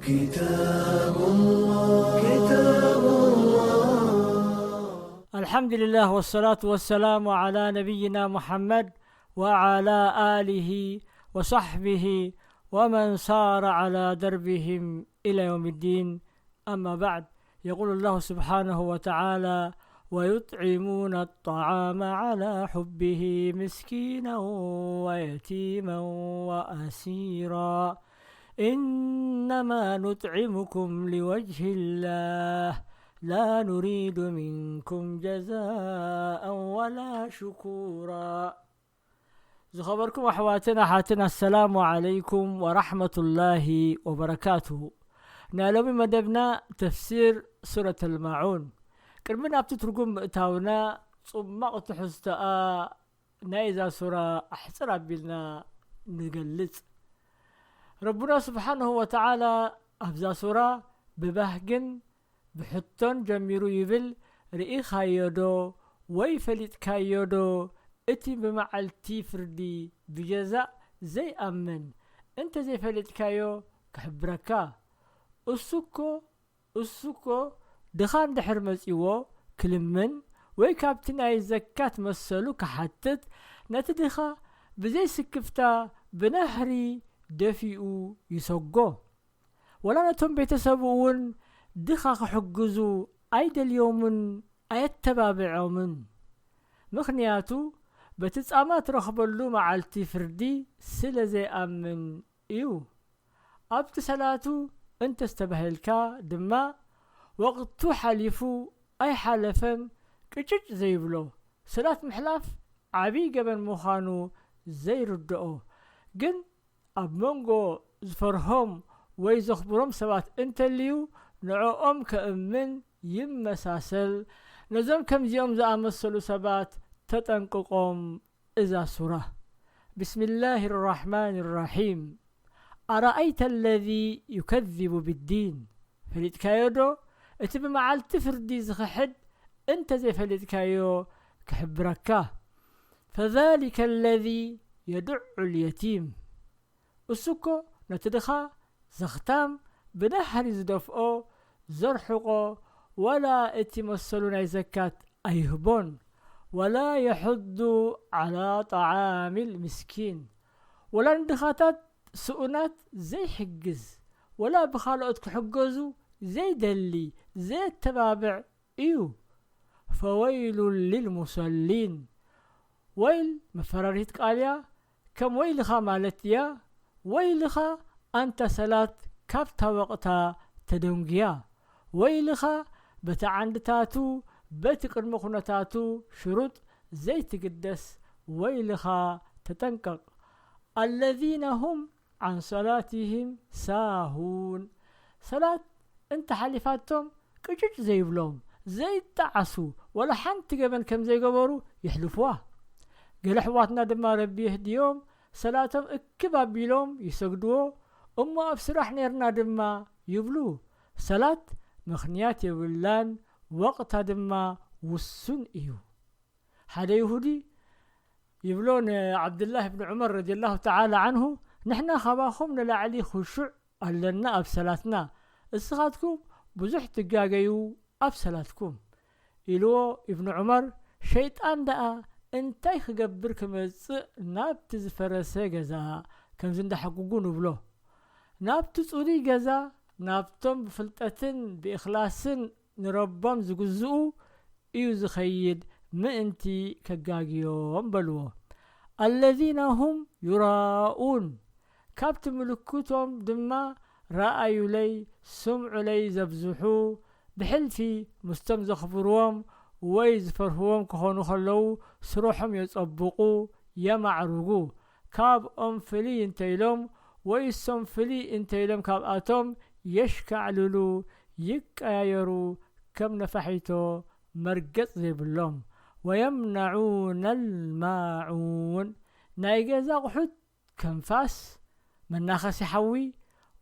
كتاب الله، كتاب الله. الحمد لله والصلاة والسلام على نبينا محمد وعلى آله وصحبه ومن سار على دربهم إلى يوم الدين. أما بعد، يقول الله سبحانه وتعالى: "ويطعمون الطعام على حبه مسكينا ويتيما وأسيرا. إنما نطعمكم لوجه الله لا نريد منكم جزاء ولا شكورا." ዝኸበርኩም ኣሕዋትን ኣሓትን፣ ኣሰላሙ ዓለይኩም ወራሕመቱላሂ ወበረካቱሁ። ናይ ሎሚ መደብና ተፍሲር ሱረት ኣልማዑን። ቅድሚ ናብቲ ትርጉም ምእታውና፣ ጽማቕ ትሕዝቶኣ ናይ እዛ ሱራ ኣሕጽር ኣቢልና ንገልጽ። ረቡና ስብሓንሁ ወተዓላ ኣብዛ ሱራ ብባህግን ብሕቶን ጀሚሩ ይብል፣ ርኢኻዮ ዶ ወይ ፈሊጥካዮ ዶ እቲ ብመዓልቲ ፍርዲ ብጀዛእ ዘይኣምን? እንተ ዘይፈሊጥካዮ ክሕብረካ። እሱ እኮ፣ እሱ እኮ ድኻ እንድሕር መጺዎ ክልምን ወይ ካብቲ ናይ ዘካት መሰሉ ክሓትት፣ ነቲ ድኻ ብዘይ ስክፍታ ብናህሪ ደፊኡ ይሰጎ። ወላ ነቶም ቤተሰቡ እውን ድኻ ክሕግዙ ኣይደልዮምን ኣየተባብዖምን። ምኽንያቱ በቲ ጻማ ትረኽበሉ መዓልቲ ፍርዲ ስለ ዘይኣምን እዩ። ኣብቲ ሰላቱ እንተስተባሂልካ ድማ፣ ወቕቱ ሓሊፉ ኣይሓለፈን ቅጭጭ ዘይብሎ፣ ሰላት ምሕላፍ ዓብዪ ገበን ምዃኑ ዘይርድኦ፣ ግን ኣብ መንጎ ዝፈርሆም ወይ ዘኽብሮም ሰባት እንተልዩ፣ ንዕኦም ከእምን ይመሳሰል። ነዞም ከምዚኦም ዝኣመሰሉ ሰባት ተጠንቅቖም እዛ ሱራ። ብስሚላሂ ራሕማን ራሒም። ኣረኣይተ ለዚ ዩከዚቡ ብዲን። ፈሊጥካዮ ዶ? እቲ ብመዓልቲ ፍርዲ ዝኽሕድ እንተ ዘይፈሊጥካዮ ክሕብረካ። ፈዛሊከ ለዚ የድዑ ልየቲም። እሱ እኮ ነቲ ድኻ ዘኽታም ብናህሪ ዝደፍኦ፣ ዘርሕቆ፣ ወላ እቲ መሰሉ ናይ ዘካት ኣይህቦን። ወላ የሕዱ ዓላ ጠዓሚ ልምስኪን። ወላ ንድኻታት ስኡናት ዘይሕግዝ፣ ወላ ብኻልኦት ክሕገዙ ዘይደሊ፣ ዘየተባብዕ እዩ። ፈወይሉን ሊልሙሰሊን። ወይል መፈራሪት ቃል እያ፣ ከም ወይልኻ ማለት እያ። ወይልኻ ኣንታ ሰላት ካብታ ወቕታ ተደንጉያ። ወይልኻ በቲ ዓንድታቱ፣ በቲ ቅድመ ኩነታቱ ሽሩጥ ዘይትግደስ። ወይልኻ ተጠንቀቕ። ኣለዚነ ሁም ዓን ሰላቲሂም ሳሁን። ሰላት እንተ ሓሊፋቶም ቅጭጭ ዘይብሎም፣ ዘይጠዓሱ፣ ወላ ሓንቲ ገበን ከም ዘይገበሩ የሕልፍዋ። ገለ ኣሕዋትና ድማ ረቢ የህድዮም፣ ሰላቶም እክብ ኣቢሎም ይሰግድዎ፣ እሞ ኣብ ስራሕ ኔርና ድማ ይብሉ። ሰላት ምኽንያት የብላን፣ ወቕታ ድማ ውሱን እዩ። ሓደ ይሁዲ ይብሎ ንዓብድላህ ብን ዑመር ረዲየላሁ ተዓላ ዓንሁ፣ "ንሕና ካባኹም ንላዕሊ ኹሹዕ ኣለና ኣብ ሰላትና፣ እስኻትኩም ብዙሕ ትጋገዩ ኣብ ሰላትኩም" ኢልዎ። ኢብኑ ዑመር፣ "ሸይጣን ደኣ እንታይ ክገብር ክመጽእ ናብቲ ዝፈረሰ ገዛ?" ከምዚ እንዳሓጉጉ ንብሎ። ናብቲ ጽሩይ ገዛ፣ ናብቶም ብፍልጠትን ብእኽላስን ንረቦም ዝግዝኡ እዩ ዝኸይድ፣ ምእንቲ ከጋግዮም በልዎ። ኣለዚነ ሁም ዩራኡን፣ ካብቲ ምልክቶም ድማ ረኣዩለይ፣ ስምዑለይ ዘብዝሑ፣ ብሕልፊ ምስቶም ዘኽብርዎም ወይ ዝፈርህዎም ክኾኑ ከለዉ፣ ስርሖም የጸብቑ፣ የማዕርጉ። ካብኦም ፍልይ እንተ ኢሎም ወይ እሶም ፍልይ እንተ ኢሎም ካብኣቶም የሽካዕልሉ፣ ይቀያየሩ፣ ከም ነፋሒቶ መርገጽ ዘይብሎም። ወየምነዑነ ልማዑን፣ ናይ ገዛ ኣቑሑት ከም ፋስ፣ መናኸሲ ሓዊ፣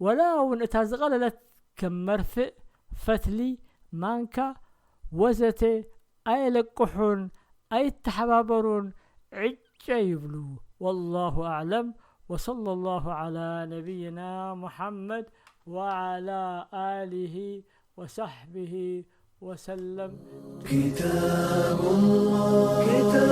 ወላ እውን እታ ዝቐለለት ከም መርፍእ፣ ፈትሊ፣ ማንካ ወዘተ ኣየለቅሑን፣ ኣይተሓባበሩን፣ ዕጨ ይብሉ። ወላሁ ኣዕለም። ወሰለ ላሁ ዓላ ነቢይና ሙሓመድ وعلى آله وصحبه وسلم. كتاب الله